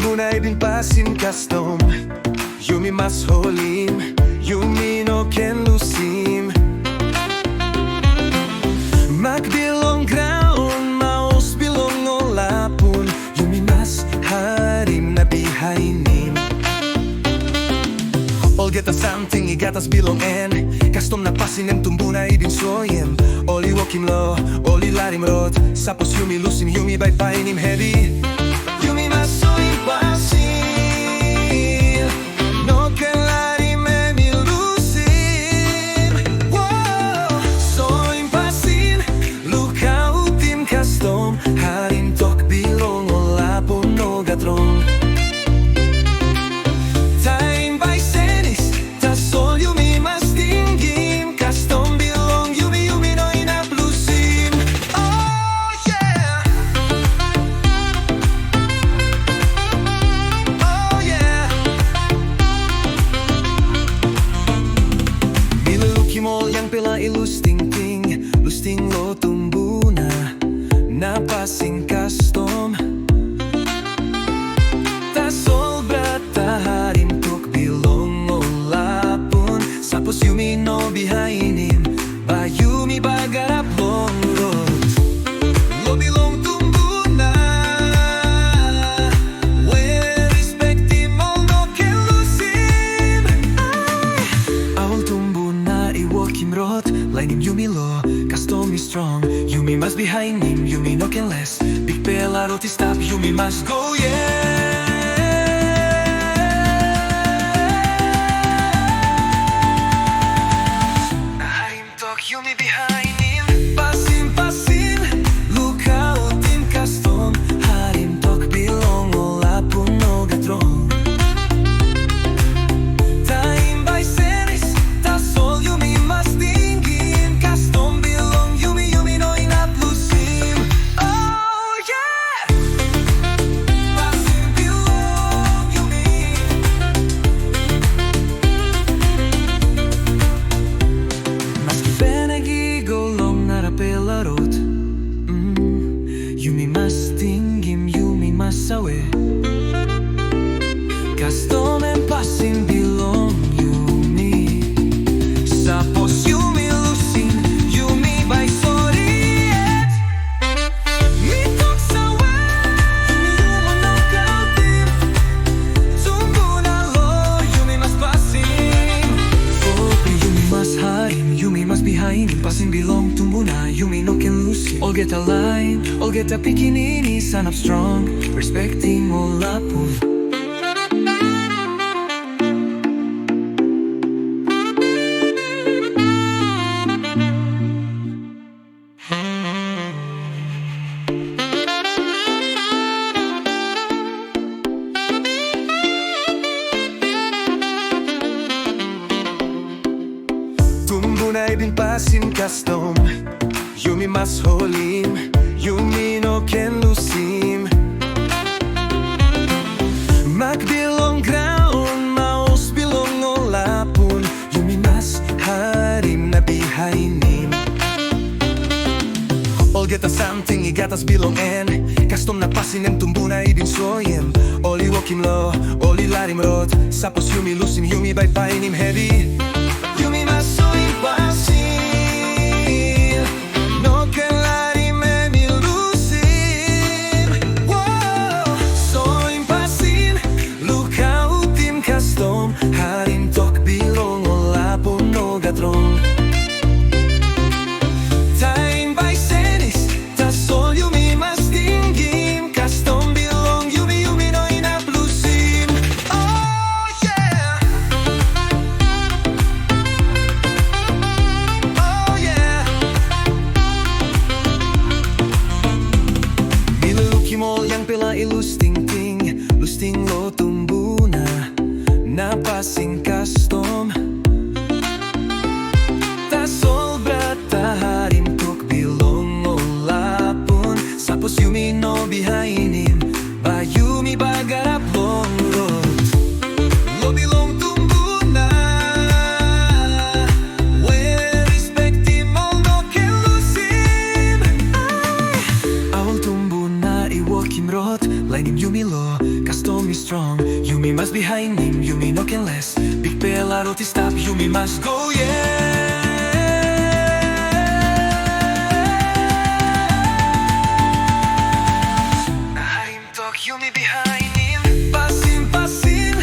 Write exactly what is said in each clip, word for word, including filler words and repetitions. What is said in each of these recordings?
Tumbuna i bin pasim kastom, yumi mas holim, yumi no ken lusim. Mak bilong graun, maus bilong ol lapun, yumi mas harim na bihainim. Olgeta samting i gat as bilong en, kastom na pasin em tumbuna i bin soim. Ol i wokim lo, ol i larim rot, sapos yumi lusim, yumi bai painim hevi. Yumi mas soim pasin, no ken larim em i lusim. Wo, soim pasin, lukautim kastom, harim tok bilong ol lapun no gat rong. Taim bai senis, tasol yumi mas tingim, kastom bilong yumi, yumi no inap lusim. Oh, yeah. Oh, yeah. Mi lukim ol yangpela i lus tingting, lus ting lo tumbuna na pasin kastom. Tasol brata, harim tok bilong ol lapun, sapos yumi no bihainim, bai yumi bagarap long rot. Lo bilong tumbuna, we respektim ol no ken lusim. Ai. Aul tumbuna i wokim rot, lainim yumi lo, kastom i strong, yumi mas bihainim, yumi no ken les. Bikpela rot i stap, yumi mas go yet. Harim tok yumi bihainim. Pasin, pasin, lukautim kastom, harim tok bilong ol lapun no gat rong. Taim bai senis, tasol yumi mas tingim, kastom bilong yumi, yumi no inap lusim. Oh, yeah. Pasin bilong yumi. Maski penegi go long narapela rot, mm, yumi mas tingim, yumi mas save. Kastom em pasin bilong yumi. Sapos yumi lusim, yumi bai sori yet. Mi tok save, yumi no lukautim. Tumbuna lo, yumi mas pasim. Oke, yumi mas harim, yumi mas bihainim pasin bilong tumbuna, yumi no ken lusim. Olgeta lain, olgeta pikinini sanap strong, respektim ol lapun. Tumbuna i bin pasim kastom, yumi mas holim, yumi no ken lusim. Mak bilong graun, maus bilong ol lapun, yumi mas harim na bihainim. Olgeta samting i gat as bilong en, kastom na pasin em tumbuna i bin soim. Ol i wokim lo, ol i larim rot, sapos yumi lusim, yumi bai painim hevi. Yumi mas soim pasin, no ken larim em i lusim. Wo, soim pasin, lukautim kastom, harim tok bilong ol lapun no gat rong. Taim bai senis, tasol yumi mas tingim, kastom bilong yumi, yumi no inap lusim. Oh, yeah. Oh, yeah. Mi lukim ol yangpela i lus tingting, lus ting lo tumbuna na pasin kastom. Tasol brata, harim tok bilong ol lapun, sapos yumi no bihainim, bai yumi bagarap long rot. Lo bilong tumbuna, we respektim ol no ken lusim. Ai. Aul tumbuna i wokim rot, lain Yumi lo, kastom i strong, yumi mas bihainim, yumi no ken les. Bikpela rot i stap, yumi mas go yet. Na harim tok yumi bihainim. Pasim, pasim,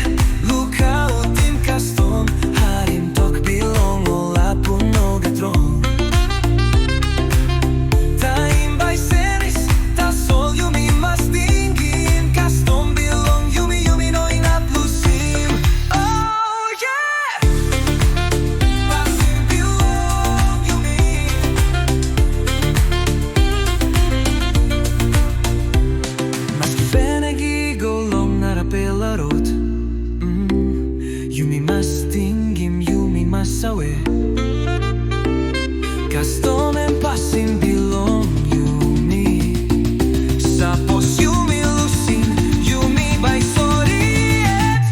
lukautim kastom, harim tok bilong ol lapun nogat rong. Taim bai senis, tasol yumi mas tingim kastom bilong yumi, yumi no inap lusim. Oh yeah! Pasim bilong yumi. Maski penegi go long narapela rot, mm, yumi mas tingim, yumi mas save. Kastom em pasim bilong yumi. Sapos yumi lusim, yumi bai sori yet.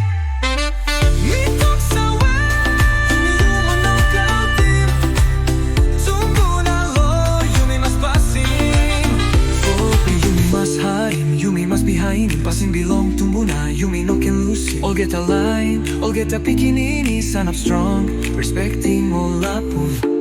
Mi tok save, yumi no lukautim. Tumbuna lo, yumi mas pasim. Fopi yumi mas harim, yumi mas bihainim pasim bilong tumbuna, yumi no ken lusim. Olgeta lain, olgeta pikinini sanap strong, respektim ol lapun.